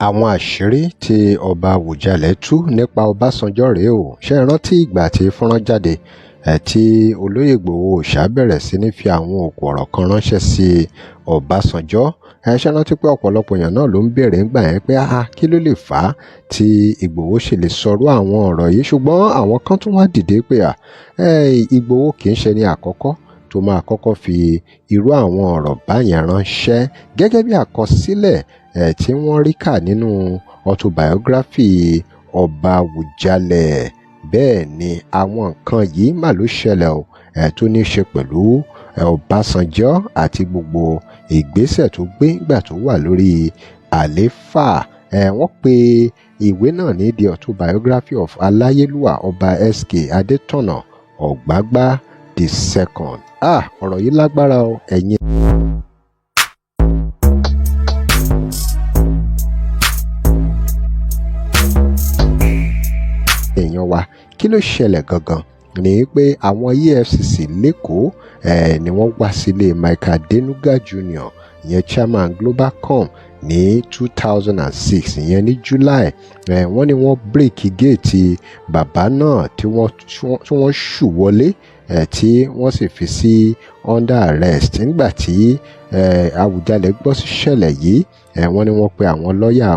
Àwọn àṣírí tí ọba Àwùjalẹ̀ tú nípa Ọbásanjọ́ rèé o. Ṣé ẹ rántí ìgbà tí fọ́nrán jáde tí olóyè Ìgbòho Òòṣà bẹ̀rẹ̀ sí ní fi àwọn òkò ọ̀rọ̀ kan ránṣẹ́ sí Ọbásanjọ́? Ẹ ṣe rántí pé ọ̀pọ̀lọpọ̀ èèyàn náà ló ń béèrè ńgbà yẹn pé ah, kí ló lè fà á tí Ìgbòho ṣe lè sọrú àwọn ọ̀rọ̀ yìí? Ṣùgbọ́n àwọn kan tún wá dìde pé à, Ìgbòho kì í ṣe ní àkọ́kọ́ tó máa kọ́kọ́ fi irú àwọn ọ̀rọ̀ báyẹn ránṣẹ́, gẹ́gẹ́ bí àkọsílẹ̀ tí wọ́n rí kà nínú autobiography ọba Àwùjalẹ̀. Bẹ́ẹ̀ ni àwọn nǹkan yìí mà ló ṣẹlẹ̀ o, tó ní í ṣe pẹ̀lú Ọbásanjọ́ àti gbogbo ìgbésẹ̀ tó gbé nígbà tó wà lórí àlééfà. Wọ́n pe ìwé náà ní The Autobiography of Aláyélúwà Ọba S.K. Adétọ̀nà Ọ̀gbágbá the Second. Ah, ọ̀rọ̀ yìí lágbára o, ẹ̀yin èèyàn wa. Kí ló ṣẹlẹ̀ gangan ni pé àwọn EFCC l'Ékòó ni wọ́n wá sílé Michael Adenuga Jr., ìyẹn chairman Globalcom, ní 2006, ìyẹn ní July. Wọ́n ní wọ́n break géètì bàbá náà tí wọ́n ṣù wọlé, tí wọ́n sì fi sí under arrest. Nígbà tí Àwùjalẹ̀ gbọ́ sí ṣẹlẹ̀ yìí, wọ́n ní wọ́n pe àwọn lọ́ọ̀yà.